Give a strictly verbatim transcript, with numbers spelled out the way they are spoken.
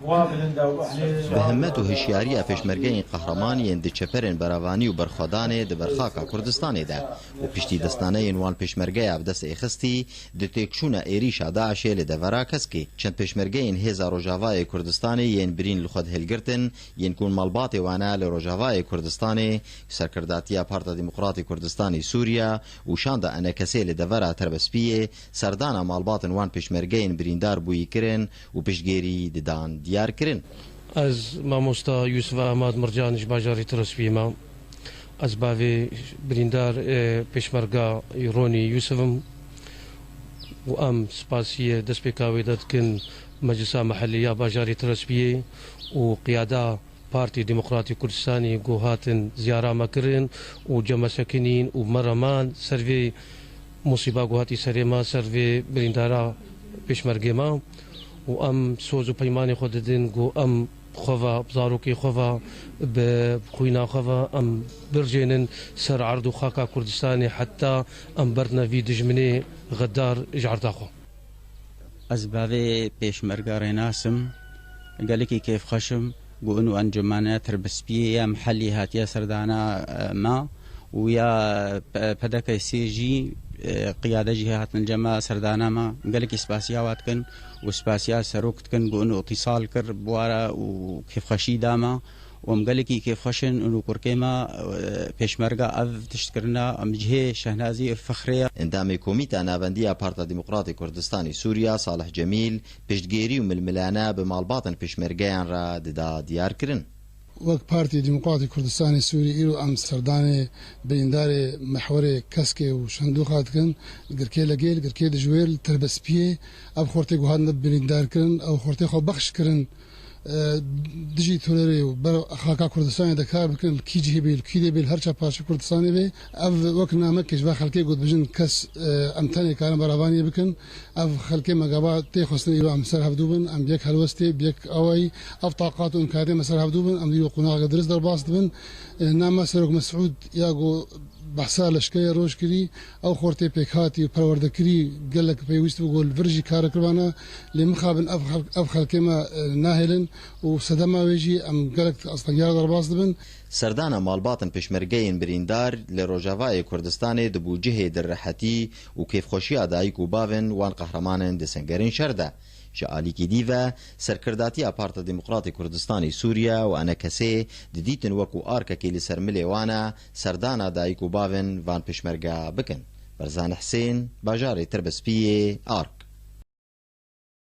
Bi himmet û hişyariya pêşmergeyên qehreman yên di çeperên berevanî û berxwedanê di ber xaka Kurdistanê de û piştî destaneyên wan pêşmergeya bi dest êxistî, di têkçûna êrîşa DAIŞê li devera Keskê, çend pêşmergeyên Hêza Rojavayê Kurdistanê yên birîn li xwe dihilgirtin, yên ku malbatê wan e li Rojavayê Kurdistanê, serkirdatiya Parta Demokratî Kurdistanê Sûriye û şanda ENKSê li devera Terbespiyê, serdana malbatên wan pêşmergeyên birîndar bûyî kirin û piştgêrî didan diyar kirin. Ez mamosta Yusuf Ahmad Mircan ji bajarê Tirespiyê me. Ez bavê birîndar, e, pêşmerga Ronî Yusuf im û em spasiye destpêka wê de dikin Meclisa Mehellî ya bajarê Tirespiyê û qiyada Partî Demokratî Kurdistanê ku hatin ziyara me kirin û cem me sekinîn û me reman ser vê musîba ku hatî serê me, ser vê birîndara pêşmergê me û em soz û peymanê xwe didin ku em xwe ve, bi zarokê xwe ve, bi xwîna xwe ve em birjênin ser erd û xaka Kurdistanê heta em berdine vî dijminê xedar ji erda xwe. Ez bavê pêşmerga Rênas im. Gelekî kêfxweş im ku ino encûmena Tirbispiyê ya mihellî hatiye serdana, e, me û ya P-, PDKSê jî, e, qiyade jî hatin cem me serdana me. Gelekî spasiya wa dikin û spasiya serok dikin ku ino îtîsal kir bi wa re û kêfxweşî da me. Û em gelekî kêfxweş in û kurkê me, e, pêşmerga ev tişt kirina, em cihê şehnazî û fexrê ye. Endamê Komîta Navendî ya Parta Demokratê Kurdistanê Sûriye, Salih Cemîl, piştgêrî û milmilane bi malbatên pêşmergeyan re dida diyar kirin. Wek Partî Demokratî Kurdistanê Sûrî îro em serdanê birîndarê mehwerê Keskê û Şendûxa dikin. Girkê Legê, Girkê Dijwêr, li Tirbespiyê ev xortê ku hatine birîndar kirin, ew xortê xwe bexş kirin, e, dijî terorê û ber xaka Kurdistanê de kar bikin, li kî cihê bê, li kî dê bê, li her çar parçe Kurdistanê bê. Ev wek namekê ji van xelkê got, bijin kes, e, em tenê karin berevaniyê bikin. Ev xelkê me gava tê xwestin îro em ser hevdû bin, em bi yek helwestê, bi yek awayî, ev taqat û îmkaniyetê me ser hevdû bin, em îro qonaxeke dirist derbas dibin. E, na me Serok Mesûd ya ku behsa leşkerê roj kirî, ew xortê pêkhatî û perwerdekirî gelek pêwîst bû ku li vir jî kare kiribana, lê mixabin ev xel-, ev xelkê me, e, nahêlin û sedema wê jî em gelek astengiyara derbas dibin. Serdana malbatên pêşmergeyên birîndar li Rojavayê Kurdistanê di bûcihê di rehetî û kêfxweşiya dayik û bavên wan qehremanên di sengerên şer de. Ji alîkî dî ve, serkirdatiya Parta Demokratê Kurdistanê Sûriye û ENKSê didîtin wekû arkekê li ser milê wan e, serdana dayik û bavên van pêşmerge bikin. Berzan Hisên, bajarê Tirbespiyê, Ark.